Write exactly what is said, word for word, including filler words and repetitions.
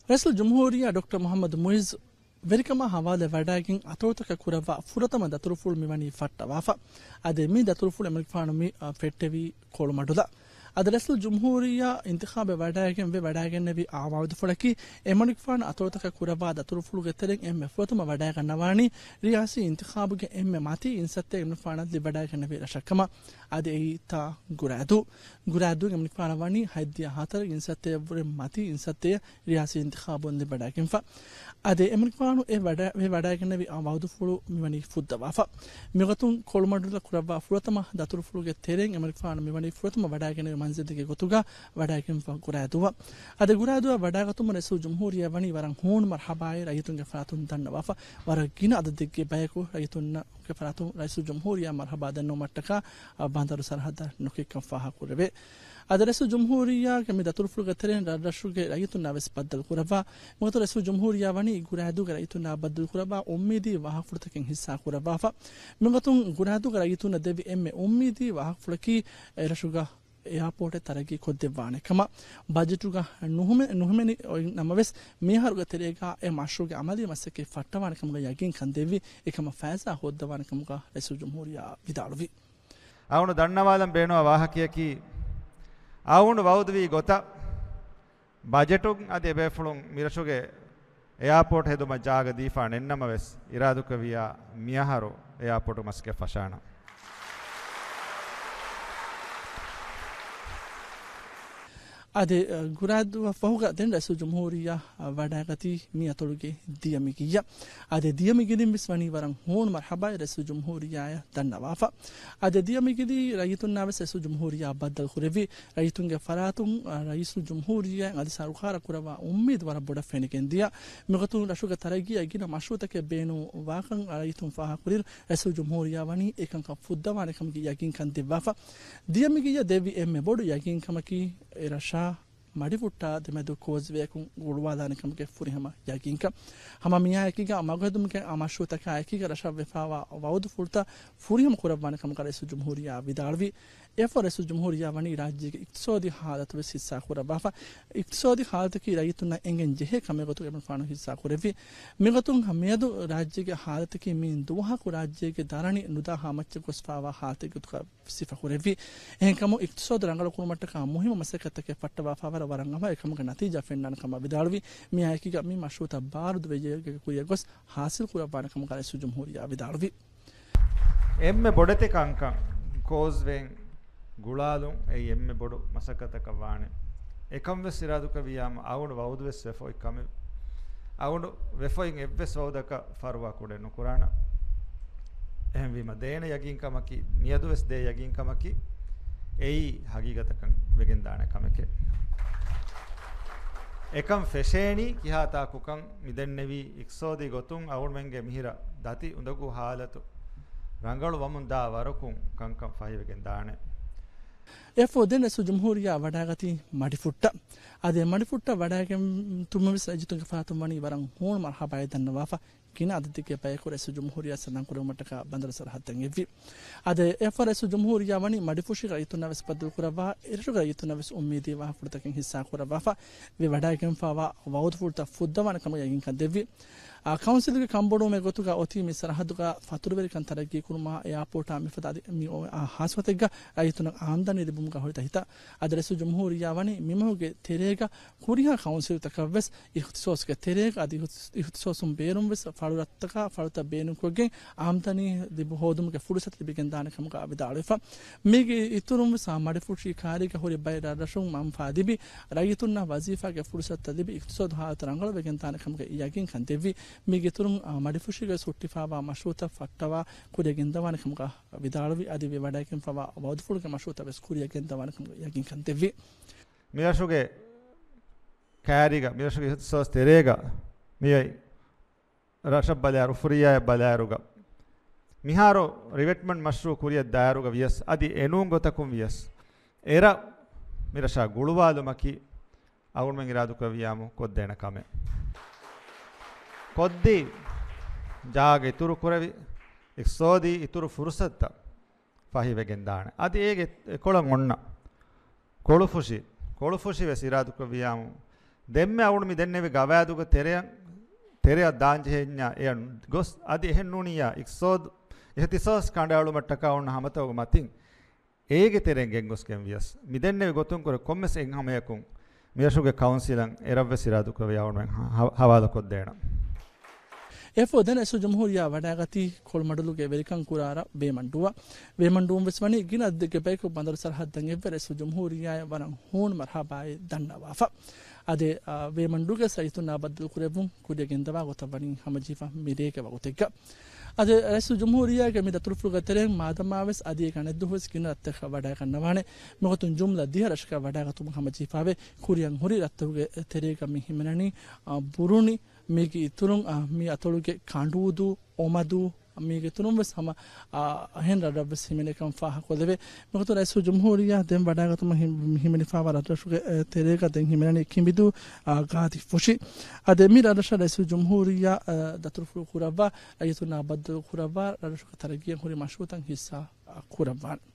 ރައީސުލްޖުމްހޫރިއްޔާ ޑޮކްޓަރ މުޙައްމަދު މުޢިއްޒު ވެރިކަމާ ހަވާލުވެ ވަޑައިގެން އަތޮޅުތަކަށް ކުރައްވާ ފުރަތަމަ ދަތުރުފުޅު މިވަނީ ފައްޓަވާފަ. އަދި މި ދަތުރުފުޅު އެމަނިކުފާނު މި، އަ، ފެއްޓެވީ ކޮޅުމަޑުލަށް. އަދި ރައީސުލްޖުމްހޫރިއްޔާ އިންތިޚާބެއް ވަޑައިގެން ވެ ވަޑައިގެންނެވި އާ ވައުދުފުޅަކީ، އެމަނިކުފާނު އަތޮޅުތަކަށް ކުރައްވާ ދަތުރުފުޅުގެ ތެރެއިން އެންމެ ފުރަތަމަ ވަޑައިގަންނަވާނީ ރިޔާސީ އިންތިޚާބުގެ އެންމެ މަތީ އިންސައްތައެއް އެމަނިކުފާނަށް ލިބިވަޑައިގެންނެވި ރަށަށް ކަމަށް. އަދި އެއީ ތާ ގުރާދޫ. ގުރާދޫ އެމަނިކުފާނަށް ވަނީ ހަތްދިހަ ހަތަރު އިންސައްތައަށްވުރެ މަތީ އިންސައްތައެއް ރިޔާސީ އިންތިޚާބުން ލިބިވަޑައިގެންފަ. އަދި އެމަނިކުފާނު އެ ވަޑަ-، އެ ވަޑައިގެންނެވި އާ ވައުދުފުޅު މިވަނީ ފުއްދަވާފަ. މިގޮތުން ކޮޅުމަޑުލަށް ކުރައްވާ ފުރަތަމަ ދަތުރުފުޅުގެ ތެރެއިން އެމަނިކުފާނު މިވަނީ ފުރަތަމަ ވަޑައިގެންނެވި މަންޒިލެއްގެ ގޮތުގަ ވަޑައިގެންފަ ގުރާދޫއަށް. އަދި ގުރާދޫއަށް ވަޑައިގަތުމަށް ރައީސުލްޖުމްހޫރިއްޔާ ވަނީ ވަރަށް ހޫނު މަރުޙަބާއެއް ރައްޔިތުންގެ ފަރާތުން ދަންނަވާފަ. ވަރަށް ގިނަ އަދަދެއްގެ ބަޔަކު ރައްޔިތުންނަށް ގެ ފަރާތުން ރައީސުލްޖުމްހޫރިއްޔާ މަރުޙަބާ ދަންނަވުމަށްޓަކާ، އަ، ބަނދަރު ސަރަހައްދަށް ނުކެއްކަން ފާހަގަކުރެވޭ. އަދި ރައީސުލްޖުމްހޫރިއްޔާގެ މި ދަތުރުފުޅުގެ ތެރެއިން ރަށްރަށުގެ ރައްޔިތުންނާ ވެސް ބައްދަލު ކުރައްވާ. މިގޮތުން ރައީސުލްޖުމްހޫރިއްޔާ ވަނީ ގުރާދޫގެ ރައްޔިތުންނާ ބައްދަލު ކުރައްވާ އުއްމީދީ ވާހަކަފުޅުތަކެއް ހިއްސާ ކުރައްވާފަ. މިގޮތުން ގުރާދޫގެ ރައްޔިތުންނަށް ދެއްވި އެންމެ އުއްމީދީ ވާހަކަފުޅަކީ، އެ ރަށުގަ އެއާޕޯޓެއް ތަރައްގީ ކޮށްދެއްވާނެ ކަމަށް. ބަޖެޓުގަ ނުހުމެ-، ނުހިމެނި އޮތް ނަމަވެސް، މިއަހަރުގެ ތެރޭގަ އެ މަޝްރޫޢުގެ ޢަމަލީ މަސައްކަތް ފައްޓަވާނެ ކަމުގަ ޔަގީންކަން ދެއްވި އެކަމަށް ފައިސާ ހޯއްދަވާނެ ކަމުގަ ރައީސުލްޖުމްހޫރިއްޔާ ވިދާޅުވި. އަޅުގަނޑު ދަންނަވާލަން ބޭނުންވާ ވާހަކަޔަކީ، އަޅުގަނޑު ވަޢުދުވީ ގޮތަށް ބަޖެޓުން އަދި އެބޭފުޅުން މިރަށުގެ އެއާޕޯޓް ހެދުމަށް ޖާގަ ދީފާ ނެތްނަމަވެސް، އިރާދަކުރެއްވިއްޔާ މިއަހަރު އެއާޕޯޓު މަސައްކަތް ފަށާނަން. އަދި، އަ، ގުރާދޫއަށް ފަހުގަ ދެން ރައީސުލްޖުމްހޫރިއްޔާ، އަ، ވަޑައިގަތީ މި އަތޮޅުގެ ދިޔަ މިގިއްޔަށް. އަދި ދިޔަ މިގިލިން ވެސް ވަނީ ވަރަށް ހޫނު މަރުޙަބާއެއް ރައީސުލްޖުމްހޫރިއްޔާއަށް ދަންނަވާފަ. އަދި ދިޔަ މިގިލީ ރައްޔިތުންނާ ވެސް ރައީސުލްޖުމްހޫރިއްޔާ ބައްދަލު ކުރެއްވި. ރައްޔިތުންގެ ފަރާތުން، އަ، ރައީސުލްޖުމްހޫރިއްޔާއިން އަދި ސަރުކާރަށް ކުރައްވާ އުއްމީދު ވަރަށް ބޮޑަށް ފެނިގެން ދިޔަ. މިގޮތުން ރަށުގެ ތަރައްގީއަށް ގިނަ މަޝްރޫޢުތަކެއް ބޭނުން ވާކަން ރައްޔިތުން ފާހަގަކުރިއިރު، ރައީސުލްޖުމްހޫރިއްޔާ ވަނީ އެކަންކަން ފުއްދަވާނެ ކަމުގެ ޔަގީންކަން ދެއްވާފަ. ދިޔަ މިގިއްޔަށް ދެއްވި އެންމެ ބޮޑު ޔަގީންކަމަކީ، އެ ރަށާ މަޑިފުއްޓާ ދެމެދު ކޯސްވޭއަކުން ގުޅުވާލާނެ ކަމުގެ ފުރިހަމަ ޔަގީންކަން. ހަމަ މިއާއެކީގަ މަގުހެދުމުގެ މަޝްރޫޢުތަކާ އެކީގަ ރަށަށް ވެފާވާ ވަޢުދުފުޅުތައް ފުރިހަމަ ކުރައްވާނެ ކަމުގަ ރައީސުލްޖުމްހޫރިއްޔާ ވިދާޅުވި. އެއަށްފަހު ރައީސުލްޖުމްހޫރިއްޔާ ވަނީ ރާއްޖޭގެ އިޤްތިޞާދީ ޙާލަތު ވެސް ހިއްސާ ކުރައްވާފަ. އިޤްތިޞާދީ ޙާލަތަކީ ރައްޔިތުންނަށް އެނގެން ޖެހޭ ކަމެއް ގޮތުގަ އެމަނިކުފާނު ހިއްސާ ކުރެއްވި. މިގޮތުން މިއަދު ރާއްޖޭގެ ޙާލަތަކީ މިއިން ދުވަހަކު ރާއްޖޭގެ ދަރަނި ނުދާހާ މައްޗަށް ގޮސްފާވާ ޙާލަތެއް ގޮތުގަ ސިފަކުރެއްވި. އެހެންކަމުން އިޤްތިޞާދު ރަނގަޅު ކުރުމަށްޓަކާ މުހިއްމު މަސައްކަތްތަކެއް ފައްޓަވާފާވަރަށް ވަރަށް އަވަހަށް އެކަމުގެ ނަތީޖާ ފެންނާނެ ކަމަށް ވިދާޅުވި. މިއާއެކީގަ މި މަޝްރޫޢުތައް ބާރު ދުވެއްޔެއްގެ ކުރިއަށް ގޮސް ޙާޞިލް ކުރައްވާނެ ކަމުގަ ރައީސުލްޖުމްހޫރިއްޔާ ވިދާޅުވި. އެންމެ ބޮޑެތި ކަންކަން ކޯސްވޭން ގުޅާލުން އެއީ އެންމެ ބޮޑު މަސައްކަތަކަށް ވާނެ. އެކަން ވެސް އިރާދަކުރެއްވިއްޔާމު އަޅުގަނޑު ވަޢުދު ވެސް ވެފަ އޮތް ކަމެއް. އަޅުގަނޑު ވެފަ އޮތް އެއްވެސް ވަޢުދަކަށް ފަރުވާ ކުޑައެއް ނުކުރާނަން. އެހެންވީމަ ދޭނެ ޔަގީންކަމަކީ، މިއަދު ވެސް ދޭ ޔަގީންކަމަކީ، އެއީ ހަގީގަތަކަށް ވެގެންދާނެ ކަމެކޭ. އެކަން ފެށޭނީ ކިހާ ތާކުކަން މި ދެންނެވީ އިޤްތިޞާދީ ގޮތުން އަޅުގަނޑުމެންގެ މިހިރަ ދަތި އުނދަގޫ ޙާލަތު ރަނގަޅު ވަމުން ދާ ވަރަކުން ކަންކަން ފަހިވެގެން ދާނެ. އެއަށްފަހު ދެން ރައީސުލްޖުމްހޫރިއްޔާ ވަޑައިގަތީ މަޑިފުއްޓަށް. އަދި މަޑިފުއްޓަށް ވަޑައިގެންދިއުމަށް ވެސް ރައްޔިތުންގެ ފަރާތުން ވަނީ ވަރަށް ހޫނު މަރުޙަބާއެއް ދަންނަވާފަ. ގިނަ އަދަދެއްގެ ބަޔަކު ރައީސުލްޖުމްހޫރިއްޔާ ސަލާމް ކުރެއްވުމަށްޓަކާ ބަނދަރު ސަރަހައްދަށް އެއްވި. އަދި އެއަށްފަހު ރައީސުލްޖުމްހޫރިއްޔާ ވަނީ މަޑިފުށީގަ ރައްޔިތުންނާ ވެސް ބައްދަލު ކުރައްވާ، އެރަށުގެ ރައްޔިތުންނަށް ވެސް އުއްމީދީ ވާހަކަފުޅުތަކެއް ހިއްސާ ކުރައްވާފަ. ވެ ވަޑައިގެންފާވާ ވަޢުދުފުޅުތައް ފުއްދަވާނެ ކަމުގެ ޔަގީންކަން ދެއްވި. އާ، ކައުންސިލުގެ ކަންބޮޑުވުމެއް ގޮތުގަ އޮތީ މި ސަރަހައްދުގަ ފަތުރުވެރިކަން ތަރައްގީ ކުރުމާ، އެއާޕޯޓާ މިފަދަ އަދި މި އޮ-، އާ، ހާސްވަތެއްގަ ރައްޔިތުންނަށް އާމްދަނީ ލިބުމުގަ ހުރި ތަހިތައް. އަދި ރައީސުލްޖުމްހޫރިއްޔާ ވަނީ މިމަހުގެ ތެރޭގަ ކުރިހާ ކައުންސިލްތަކަށްވެސް އިޚްތިޞާޞްގެ ތެރޭގަ އަދި އިޚްތި-، އިޚްތިޞާޞުން ބޭރުންވެސް ފަޅުރަށްތަކާ ފަޅުތައް ބޭނުންކޮށްގެން އާމްދަނީ ލިބު ހޯދުމުގެ ފުރުޞަތު ލިބިގެންދާނެ ކަމުގަ ވިދާޅުވެފަ. މީގެ އިތުރުންވެސް އާ މަޑިފުށީ ކާރީގަ ހުރި ބައެއް ރަށްރަށުން މަންފާ ލިބި، ރައްޔިތުންނަށް ވަޒީފާގެ ފުރުޞަތުތައް ލިބި، އިޤްތިޞާދު ހާލަތު ރަނގަޅުވެގެންދާނެ ކަމުގެ ޔަގީންކަން ދެއްވި. މީގެ އިތުރުން އާ މަޑިފުށީގަވެސް ހުއްޓިފާވާ މަޝްރޫޢުތައް ފައްޓަވާ ކުރިއަށް ގެންދަވާނެ ކަމުގަ ވިދާޅުވި. އަދި ވެ ވަޑައިގެންފާވާ ވަޢުދުފުޅުގެ މަޝްރޫޢުތައް ވެސް ކުރިއަށް ގެންދަވާނެ ކަމުގެ ޔަގީންކަން ދެއްވި. މިރަށުގެ ކާރީގަ، މިރަށުގެ އިޚްތިޞާޞް ތެރޭގަ މިއޮތް ރަށަށް ބަލާއިރު، އުފުރިއްޔާއަށް ބަލާއިރުގަ، މިހާރު ރިވެޓްމަންޓް މަޝްރޫޢު ކުރިއަށް ދާއިރުގަ ވިޔަސް، އަދި އެނޫން ގޮތަކުން ވިޔަސް، އެރަށް މިރަށާ ގުޅުވާލުމަކީ އަޅުގަނޑުމެން އިރާދަކުރެއްވިއްޔާމު ކޮށްދޭނެ ކަމެއް. ކޮށްދީ ޖާގަ އިތުރު ކުރެވި، އިޤްތިޞާދީ އިތުރު ފުރުޞަތުތައް ފަހިވެގެން ދާނެ. އަދި އޭގެ އެކޮޅަށް އޮންނަ ކޮޅުފުށި، ކޮޅުފުށި ވެސް އިރާދަކުރެއްވިއްޔާމު ދެންމެ އަޅުގަނޑު މި ދެންނެވި ގަވާއިދުގެ ތެރެއަށް، ތެރެއަށް ދާންޖެހެންޏާ އެއަށް ގޮސް، އަދި އެހެންނޫނިއްޔާ އިޤްތިޞާދު، އިހްތިޞާޞް ކަނޑައަޅުމަށްޓަކާ އޮންނަ ހަމަތަކުގެ މަތިން އޭގެ ތެރެއިން ގެންގޮސްގެން ވިޔަސް، މި ދެންނެވި ގޮތުން ކުރެ ކޮންމެސް އެއްހަމަޔަކުން މިރަށުގެ ކައުންސިލަށް އެރަށްވެސް އިރާދަކުރެވި އަޅުގަނޑުމެން ހަ-، ހަ-، ހަވާލުކޮށްދޭނަން. އެފޯ ދެން ރައީސުލް ޖުމްހޫރިއްޔާ ވަޑައިގަތީ ކޮޅުމަޑުލުގެ ވެރިކަން ކުރާ ރަށް ވޭމަންޑޫއަށް. ވޭމަންޑޫން ވެސް ވަނީ ގިނަ އަދަދެއްގެ ބަޔަކު ބަނދަރު ސަރަހައްދަށް އެއްވެ. ރައީސުލް ޖުމްހޫރިއްޔާއަށް ވަރަށް ހޫނު މަރުޙަބާއެއް ދަންނަވާފަ. އަދި، އާ، ވޭމަންޑޫގެ ރައްޔިތުންނާ ބައްދަލުކުރެއްވުން ކުރިއަށް ގެންދަވާ ގޮތަށް ވަނީ ހަމަޖެހިފަ މިރޭގެ ވަގުތެއްގަ. އަދި ރައީސުލް ޖުމްހޫރިއްޔާގެ މި ދަތުރުފުޅުގެ ތެރެއިން މާދަމާވެސް އަދި އެ ގަނެއްދުވަހުވެސް ގިނަ ރަށްތަކަށް ވަޑައިގަންނަވާނެ. މިގޮތުން ޖުމްލަ ދިހަ ރަށަކަށް ވަޑައިގަތުމަށް ހަމަޖެހިފައިވެ. ކުރިއަށް ހުރި ރަށްތަކުގެ ތެރޭގަ މި ހިމެނެނީ، އާ، ބުރުނި، މީގެ އިތުރުން، އާ، މި އަތޮޅުގެ ކަނޑޫދޫ، އޮމަދޫ، މީގެ އިތުރުން ވެސް ހަމަ، އާ، އެހެން ރަށްރަށް ވެސް ހިމެނޭކަން ފާހަގަކޮށްލެވޭ. މިގޮތުން ރައީސުލް ޖުމްހޫރިއްޔާ ދެން ވަޑައިގަތުމަށް ހި-، ހިމެނިފައިވާ ރަށްރަށުގެ، އެ، ތެރޭގަ ދެން ހިމެނެނީ ކިނބިދޫ، އާ، ގާދި ފުށި. އަދި މި ރަށްރަށަށް ރައީސުލް ޖުމްހޫރިއްޔާ، އާ، ދަތުރުފުޅު ކުރައްވާ، ރައްޔިތުންނާ ބައްދަލު ކުރައްވާ، ރަށްރަށުގެ ތަރައްގީއަށް ހުރި މަޝްރޫޢުތައް ހިއްސާ، އާ، ކުރައްވާނެ.